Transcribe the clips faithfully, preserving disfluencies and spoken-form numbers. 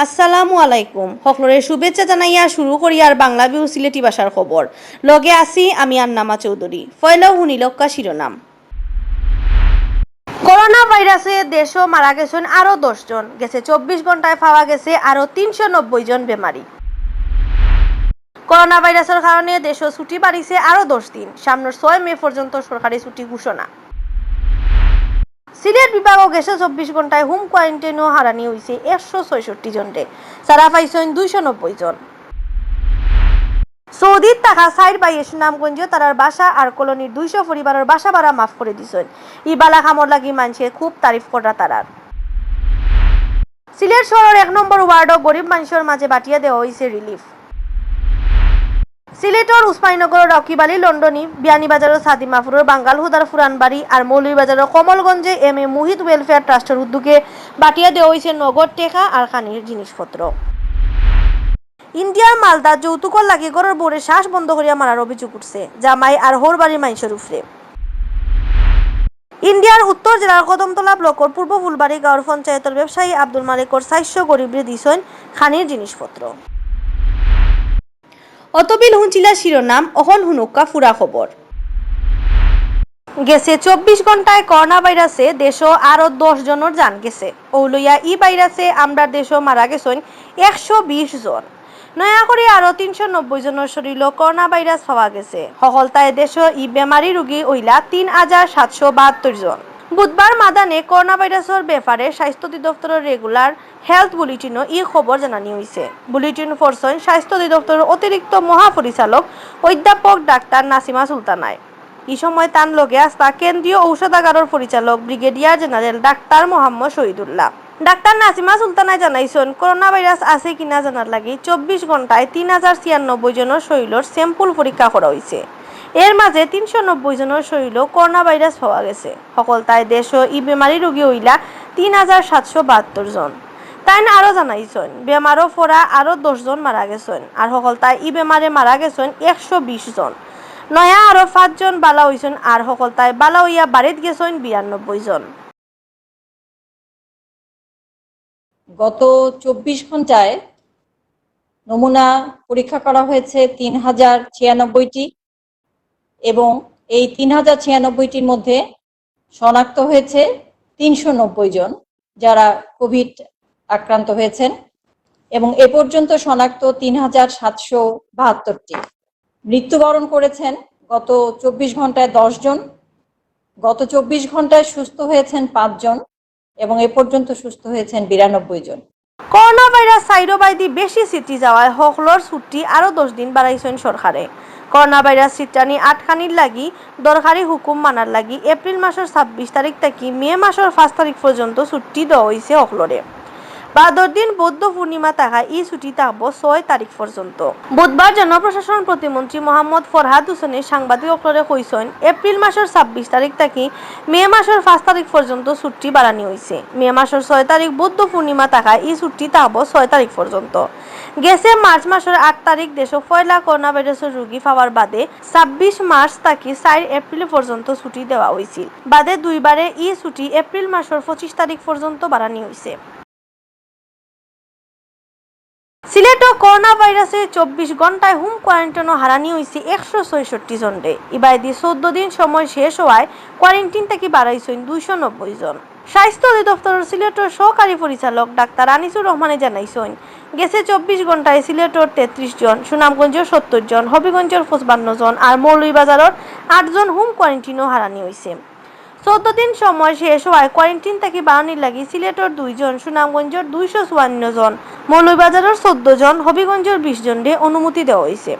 আসসালামু আলাইকুম। হকলরে শুভেচ্ছা জানাইয়া শুরু করিয়ার বাংলা ভিউ সিলেটি ভাষার খবর। লগে আছি আমি আন্নামা চৌধুরী। পয়লাউ হুনিলউক্কা শিরোনাম। করোনা ভাইরাসে দেশো মারা গেছইন আরো দশ জন। গেছে চব্বিশ ঘন্টায় পাওয়া গেছে আরো তিনশো নব্বই জন বেমারি। করোনা ভাইরাসর কারণে দেশো ছুটি বাড়িছে আরো দশ দিন। সামনর ছয় মে পর্যন্ত সরকারি ছুটি ঘোষণা। সিলেট বিভাগো গেছে চব্বিশ ঘন্টায় হোম কোয়ারেন্টাইনো হারানি অইছে একশো ছয়ষট্টি জনরে। ছাড়া পাইছইন দুইশো নব্বই জন। সৌদিত থাকা চাইর ভাইয়ে সুনামগঞ্জো তারার বাসা আর কলোনির দুইশো পরিবারর বাসা ভাড়া মাফ করি দিছইন। ই বালা কামর লাগি মানষে খুব তারিফ কররা তারার। সিলেট শহরর এক নম্বর ওয়ার্ডো গরিব মানষর মাঝে বাটিয়া দেওয়া অইছে রিলিফ। সিলেটর উসমানীনগরর রকিব আলী লন্ডনী, বিয়ানীবাজারর সাদিমাপুরর বাঙ্গাল হুদার ফুরান বাড়ি আর মৌলভীবাজারর কমলগঞ্জে এম এ মুহিত ওয়েলফেয়ার ট্রাস্টর উদ্যোগে বাটিয়া দেওয়া অইছে নগদ টেকা আর খানির জিনিসপত্র। ইন্ডিয়ার মালদা যৌতুকর লাগি ঘরর বউরে শ্বাস বন্ধ করিয়া মারার অভিযোগ উঠছে জামাই আর হউর বাড়ির মানষর উপরে। ইন্ডিয়ার উত্তর জেলার কদমতলা ব্লকর পূর্ব ফুলবাড়ি গাঁওর পঞ্চায়েতর ব্যবসায়ী আব্দুল মালিকর চাইরশো গরিবরে দিছইন খানির জিনিসপত্র। অতবিল হুনছিলা শিরোনাম, অখন হুনউক্কা পুরা খবর। গেছে চব্বিশ ঘন্টায় করোনা ভাইরাসে দেশো আরো দশ জনর জান গেছে। অউ লইয়া ই ভাইরাসে আমরার দেশো মারা গেছইন একশো বিশ জন। নয়া করি আরো তিনশো নব্বই জনর শরীলো করোনা ভাইরাস পাওয়া গেছে। হকলতায় দেশো ই বেমারি রোগী অইলা তিন হাজার সাতশো বাহাত্তর জন। বুধবার মাদানে করোনা ভাইরাসর ব্যাপারে স্বাস্থ্য অধিদপ্তরর regular health bulletinও ই খবর জানানি অইছে। Bulletin পড়ছইন স্বাস্থ্য অধিদপ্তরর অতিরিক্ত মহাপরিচালক অধ্যাপক ডাক্তার নাসিমা সুলতানায়। ই সময় তান লগে আছলা কেন্দ্রীয় ঔষধাগারর পরিচালক brigadier general doctor Mohammad Shahidullah. Doctor Nasima সুলতানায় জানাইছইন, করোনা ভাইরাস আছে কিনা জানার লাগি চব্বিশ ঘন্টায় তিন হাজার ছিয়ানব্বই জনর শরীলর sample পরীক্ষা করা অইছে। এর মাঝে তিনশো নব্বই জনর শরীলো করোনা ভাইরাস পাওয়া গেছে। হকলতায় দেশো ই বেমারি রোগী অইলা তিন হাজার সাতশো বাহাত্তর জন। তাইন আরো জানাইছইন, বেমারো পড়া আরো দশ জন মারা গেছইন, আর হকলতায় ই বেমারে মারা গেছইন একশো বিশ জন। নয়া আরো পাঁচ জন বালা অইছইন, আর হকলতায় বালা অইয়া বাড়িত গেছইন বিরানব্বই জন। গত চব্বিশ ঘন্টায় নমুনা পরীক্ষা করা হয়েছে তিন হাজার ছিয়ানব্বইটি এবং এই তিন হাজার ছিয়ানব্বইটির মধ্যে শনাক্ত হয়েছে তিনশো নব্বই জন, যারা কোভিড আক্রান্ত হয়েছেন, এবং এ পর্যন্ত শনাক্ত তিন হাজার সাতশো বাহাত্তরটি। মৃত্যুবরণ করেছেন গত চব্বিশ ঘন্টায় দশ জন, গত চব্বিশ ঘন্টায় সুস্থ হয়েছেন পাঁচ জন এবং এ পর্যন্ত সুস্থ হয়েছেন বিরানব্বই জন। করোনা ভাইরাস চাইরোবায়দি বেশি ছিটি যাওয়ায় হকলর ছুটি আরো দশ দিন বাড়াইছইন সরকারে। করোনা ভাইরাস ছিটানি আটকানির লাগি দরকারি হুকুম মানার লাগি এপ্রিল মাসর ছাব্বিশ তারিখ থাকি মে মাসর পাঁচ তারিখ পর্যন্ত ছুটি দেওয়া অইছে হকলরে। বাদর দিন বৌদ্ধ পূর্ণিমা থাকায় ই ছুটি থাকবো ছয় তারিখ পর্যন্ত। বুধবার জনপ্রশাসন প্রতিমন্ত্রী মোহাম্মদ ফরহাদ হোসেনে সাংবাদিক অকলরে কইছইন, এপ্রিল মাসর ছাব্বিশ তারিখ থাকি মে মাসর পাঁচ তারিখ পর্যন্ত ছুটি বাড়ানি অইছে। মে মাসর ছয় তারিখ বৌদ্ধ পূর্ণিমা থাকায় ই ছুটি থাকবো ছয় তারিখ পর্যন্ত। গেছে মার্চ মাসর আট তারিখ দেশো পয়লা করোনা ভাইরাসর রোগী পাওয়ার বাদে ছাব্বিশ মার্চ থাকি চাইর এপ্রিল পর্যন্ত ছুটি দেওয়া অইছিল। বাদে দুইবারে ই ছুটি এপ্রিল মাসর পঁচিশ তারিখ পর্যন্ত বাড়ানি অইছে। সিলেটো করোনা ভাইরাসে চব্বিশ ঘন্টায় হোম কোয়ারেন্টাইনো হারানি অইছে একশো ছয়ষট্টি জনরে। ইবায়দি চৌদ্দ দিন সময় শেষ হওয়ায় কোয়ারেন্টাইন থাকি বাড়াইছইন দুইশো নব্বই জন। স্বাস্থ্য অধিদপ্তরর সিলেটর সহকারী পরিচালক ডাক্তার আনিসুর রহমানে জানাইছইন, গেছে চব্বিশ ঘন্টায় সিলেটর তেত্রিশ জন, সুনামগঞ্জর সত্তর জন, হবিগঞ্জর পঁচপান্ন জন আর মৌলভীবাজারর আট জন হোম কোয়ারেন্টাইনো হারানি অইছে। চৌদ্দ দিন সময় শেষ হওয়ায় কোয়ারেন্টাইন থাকি বাড়ানির লাগি সিলেটর দুইজন, সুনামগঞ্জর দুইশো চুয়ান্ন জন, মৌলভীবাজারর চৌদ্দ জন, হবিগঞ্জর বিশ জনরে অনুমতি দেওয়া অইছে।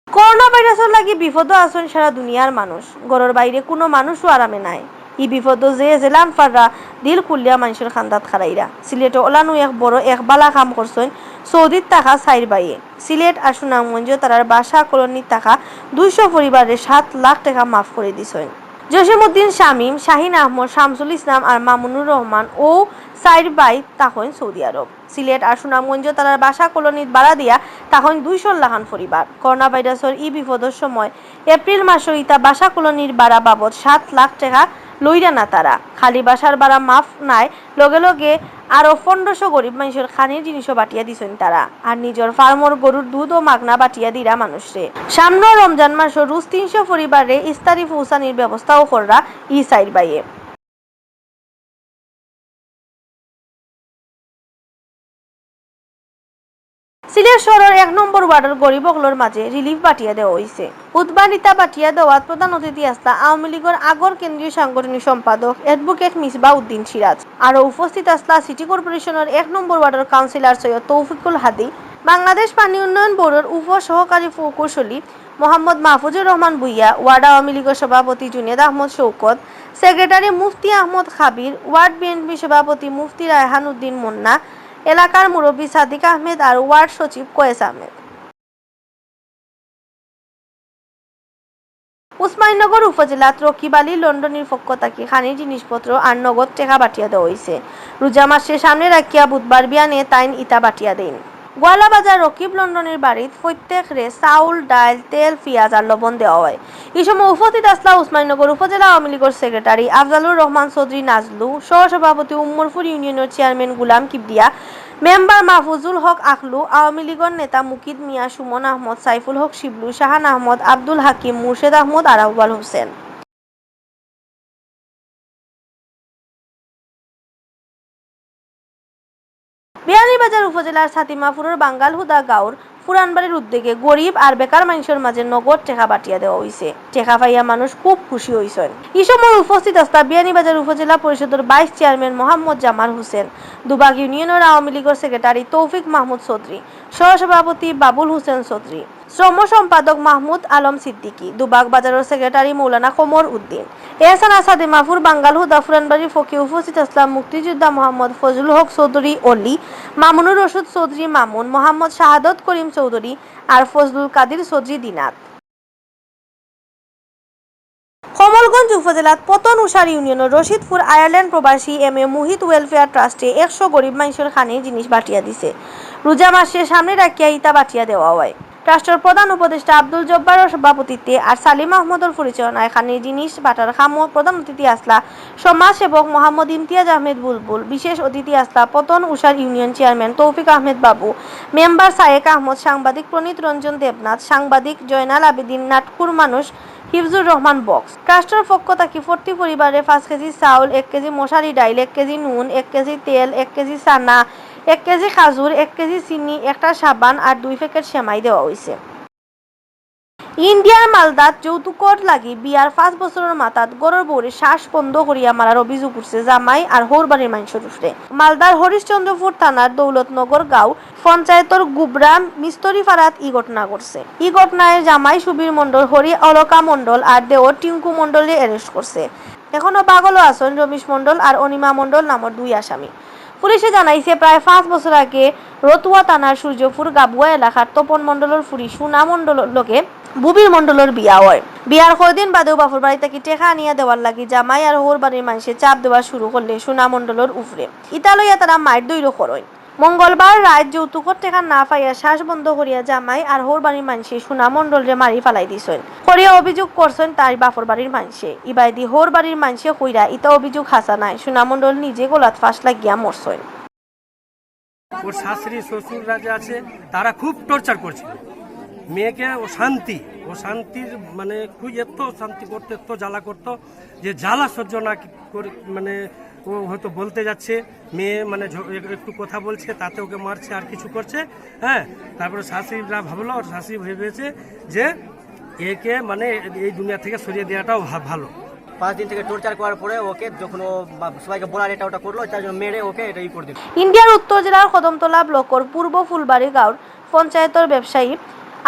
করোনা ভাইরাসর লাগি বিপদো আছইন সারা দুনিয়ার মানুষ। ঘরর বাইরে কুনু মানুষও আরামে নাই। ই বিপদো যে যেলান পাররা দিল খুলিয়া মানষর কান্দাত খাড়াইরা। সিলেটো অলানউ এক বড় এক বালা কাম করছইন সৌদিত থাকা চাইর ভাইয়ে। সিলেট আর সুনামগঞ্জো তারার বাসা কলোনিত থাকা দুইশো পরিবাররে সাত লাখ টেকা মাফ করি দিছইন। জসিমউদ্দিন শামীম, শাহিন আহমদ, শামসুল ইসলাম আর মামুনুর রহমান অউ চাইর ভাই থাকইন সৌদি আরব। সিলেট আর সুনামগঞ্জো তারার বাসা কলোনিত ভাড়া দিয়া থাকইন দুইশোর লাখান পরিবার। করোনা ভাইরাসর ই বিপদর সময় এপ্রিল মাসো ইতা বাসা কলোনির ভাড়া বাবদ সাত লাখ টেকা লইরা না তারা। খালি বাসার ভাড়া মাফ নায়, লগে লগে আরো পনেরোশো গরিব মানষর খানির জিনিসও বাটিয়া দিছইন তারা। আর নিজর ফার্মর গরুর দুধও মাগনা বাটিয়া দিরা মানুষরে। সামনো রমজান মাসো রোজ তিনশো পরিবাররে ইফতারি পৌঁছানির ব্যবস্থাও কররা ই চাইর ভাইয়ে। সিলেট শহরর এক নম্বর ওয়ার্ডর গরিব অকলর মাঝে রিলিফ বাটিয়া দেওয়া অইছে। বুধবার ইতা বাটিয়া দেওয়াত প্রধান অতিথি আছলা আওয়ামী লীগর আগর কেন্দ্রীয় সাংগঠনিক সম্পাদক অ্যাডভোকেট মিসবাহ উদ্দিন সিরাজ। আরো উপস্থিত আছলা সিটি কর্পোরেশনর এক নম্বর ওয়ার্ডর কাউন্সিলর সৈয়দ তৌফিকুল হাদি, বাংলাদেশ পানি উন্নয়ন বোর্ডর উপ সহকারী প্রকৌশলী মোহাম্মদ মাহফুজুর রহমান ভূঁইয়া, ওয়ার্ড আওয়ামী লীগর সভাপতি জুনেদ আহমদ শওকত, সেক্রেটারি মুফতি আহমদ খাবির, ওয়ার্ড বিএনপি সভাপতি মুফতি রায়হান উদ্দিন মুন্না, এলাকার মুরব্বী সাদিক আহমেদ আর ওয়ার্ড সচিব কয়েস আহমেদ। উসমানীনগর উপজেলাত রকিব আলী লন্ডনীর পক্ষ থাকি খানির জিনিসপত্র আর নগদ টেকা বাটিয়া দেওয়া অইছে। রোজা মাসরে সামনে রাখিয়া বুধবার বিয়ানে তাইন ইতা বাটিয়া দেইন। গোয়ালা বাজার রকিব লন্ডনীর বাড়িত প্রত্যেকরে চাউল, ডাইল, তেল, পিয়াজ আর লবণ দেওয়া অয়। ই সময় উপস্থিত আছলা উসমানীনগর উপজেলা আওয়ামী লীগর সেক্রেটারি আফজালুর রহমান চৌধুরী নাজলু, সহ সভাপতি উমরপুর ইউনিয়নর চেয়ারম্যান গুলাম কিবরিয়া, মেম্বার মাহফুজুল হক আখলু, আওয়ামী লীগর নেতা মুকিদ মিয়া, সুমন আহমদ, সাইফুল হক শিবলু, শাহান আহমদ, আব্দুল হাকিম, মুর্শেদ আহমদ আর আউয়াল হোসেন। বিয়ানীবাজার উপজেলার ছাতিমাপুরর বাঙ্গালহুদা গাঁওর ফুরানবাড়ির উদ্যোগে গরিব আর বেকার মানষর মাঝে নগদ টেকা বাটিয়া দেওয়া অইছে। টেকা পাইয়া মানুষ খুব খুশি অইছইন। ই সময় উপস্থিত আছলা বিয়ানীবাজার উপজেলা পরিষদর ভাইস চেয়ারম্যান মোহাম্মদ জামাল হোসেন, দুবাগ ইউনিয়নর আওয়ামী লীগর সেক্রেটারি তৌফিক মাহমুদ চৌধুরী, সহসভাপতি বাবুল হোসেন চৌধুরী, শ্রম সম্পাদক মাহমুদ আলম সিদ্দিকী, দুবাগ বাজারর সেক্রেটারি মৌলানা কমর উদ্দিন। এছাড়া ছাতিমাপুর বাঙ্গালহুদা ফুরানবাড়ির ফকি উপস্থিত আছলা মুক্তিযোদ্ধা মোহাম্মদ ফজলুল হক চৌধুরী অলি, মামুনুর রশিদ চৌধুরী মামুন, মোহাম্মদ শাহাদত করিম চৌধুরী আর ফজলুল কাদির চৌধুরী দিনাত। কমলগঞ্জ উপজেলাত পতন উষার ইউনিয়নর রশিদপুর আয়ারল্যান্ড প্রবাসী এম এ মুহিত ওয়েলফেয়ার ট্রাস্টে একশো গরিব মানষর খানির জিনিস বাটিয়া দিছে। রোজা মাসরে সামনে রাখিয়া ইতা বাটিয়া দেওয়া অয়। ট্রাস্টর প্রধান উপদেষ্টা আব্দুল জব্বারর সভাপতিত্বে আর সালিম আহমদর পরিচালনায় খানির জিনিস বাটার কামো প্রধান অতিথি আছলা সমাজসেবক মোহাম্মদ ইমতিয়াজ আহমেদ বুলবুল, বিশেষ অতিথি আছলা পতন উষার ইউনিয়ন চেয়ারম্যান তৌফিক আহমেদ বাবু, মেম্বার সায়েক আহমদ, সাংবাদিক প্রণীত রঞ্জন দেবনাথ, সাংবাদিক জয়নাল আবেদিন, নাটকুর মানুষ হিফজুর রহমান বক্স। ট্রাস্টর পক্ষ থাকি প্রতি পরিবারে পাঁচ কেজি চাউল, এক কেজি মশারি ডাইল, এক কেজি নুন, এক কেজি তেল, এক কেজি চানা, এক কেজি খাজুর, এক কেজি চিনি, একটা সাবান আর দুই প্যাকেট সেমাই দেওয়া অইছে। ইন্ডিয়ার মালদাত যৌতুকর লাগি বিয়ার পাঁচ বছরর মাথাত ঘরর বউরে শ্বাস বন্ধ করিয়া মারার অভিযোগ উঠছে জামাই আর হউর বাড়ির মানষর উপরে। মালদার হরিশ্চন্দ্রপুর থানার দৌলতনগর গাঁও পঞ্চায়েতর গুবরা মিস্তরিপাড়াত ই ঘটনা ঘটছে। ই ঘটনায় জামাই সুবীর মণ্ডল, হরি অলকা মণ্ডল আর দেওর টিঙ্কু মণ্ডলরে arrest করছে। এখনো বাগলো আছইন রমেশ মণ্ডল আর অনিমা মণ্ডল নামর দুই আসামি। পুলিশে জানাইছে, প্রায় পাঁচ বছর আগে রতুয়া থানার সূর্যপুর গাবুয়া এলাকার তপন মণ্ডলর ফুরি সুনা মণ্ডলর লগে বুবির মণ্ডলর বিয়া অয়। বিয়ার কয়দিন বাদেউ বাপর বাড়ি থাকি টেকা আনিয়া দেওয়ার লাগি জামাই আর হউর বাড়ির মানষে চাপ দেওয়া শুরু করলে সুনা মণ্ডলর উপরে। ইতা লইয়া তারা মাইর দৈরও করইন। মঙ্গলবার রাইত যৌতুকর টেকা না পাইয়া শ্বাস বন্ধ করিয়া জামাই আর হউর বাড়ির মানষে সুনা মণ্ডলরে মারি ফালাই দিছইন করিয়া অভিযোগ করছইন তার বাপর বাড়ির মানষে। ইবায়দি হউর বাড়ির মানষে কইরা ইতা অভিযোগ হাছা নায়, সুনা মণ্ডল নিজে গলাত ফাঁস লাগিয়া মরছইন। ওর শাশুড়ি শ্বশুররা যে আছে, তারা খুব টর্চার করছিল মেয়েকে। অশান্তি, অশান্তির মানে খুব এত অশান্তি করতো, এত জ্বালা করতো যে জ্বালা সহ্য না করে, মানে ও হয়তো বলতে যাচ্ছে, মেয়ে মানে ঝ-, এক-, একটু কথা বলছে, তাতে ওকে মারছে আর কিছু করছে। হ্যাঁ, তারপরে শাশুড়িরা ভাবলো, ওর শাশুড়ি ভেবেছে যে একে মানে এই দুনিয়া থেকে সরিয়ে দেওয়াটাও ভা-, ভালো। পাঁচ দিন থেকে টর্চার করার পরে ওকে যখন ও বা-, সবাইকে বলার এটা ওটা করলো, তার জন্য মেরে ওকে এটা ই করে দিল। ইন্ডিয়ার উত্তর জেলার কদমতলা ব্লকর পূর্ব ফুলবাড়ি গাঁওর পঞ্চায়েতর ব্যবসায়ী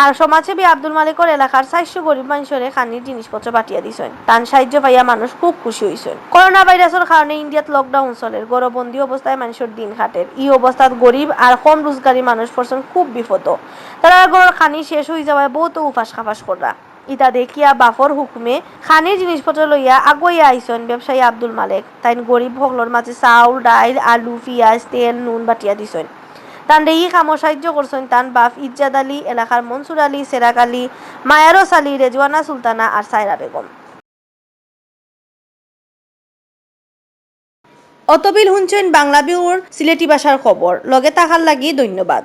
আর সমাজসেবী আব্দুল মালিকর এলাকার চাইরশো গরিব মানষরে খানির জিনিসপত্র বাটিয়া দিছইন। তান সাহায্য পাইয়া মানুষ খুব খুশি অইছইন। করোনা ভাইরাসর কারণে ইন্ডিয়াত লকডাউন চলের, ঘরো বন্দি অবস্থায় মানষর দিন কাটের। ই অবস্থাত গরিব আর কম রোজগারি মানুষ পড়ছইন খুব বিপদো। তারার ঘরর খানি শেষ অই যাওয়ায় বউত উপাস কাপাস কররা। ইতা দেখিয়া বাফর হুকুমে খানির জিনিসপত্র লইয়া আগুয়াইয়া আইছইন ব্যবসায়ী আব্দুল মালেক। তাইন গরিব হকলর মাঝে চাউল, ডাইল, আলু, পিয়াজ, তেল, নুন বাটিয়া দিছইন। তানরে ই কামো সাহায্য করছইন তান বাফ ইজ্জাদ আলী, এলাকার মনসুর আলী, সেরাক আলী, মায়ারস আলী, রেজওয়ানা সুলতানা আর সায়রা বেগম। অতবিল হুনছইন বাংলা বিউর সিলেটি ভাষার খবর, লগে থাকার লাগি ধন্যবাদ।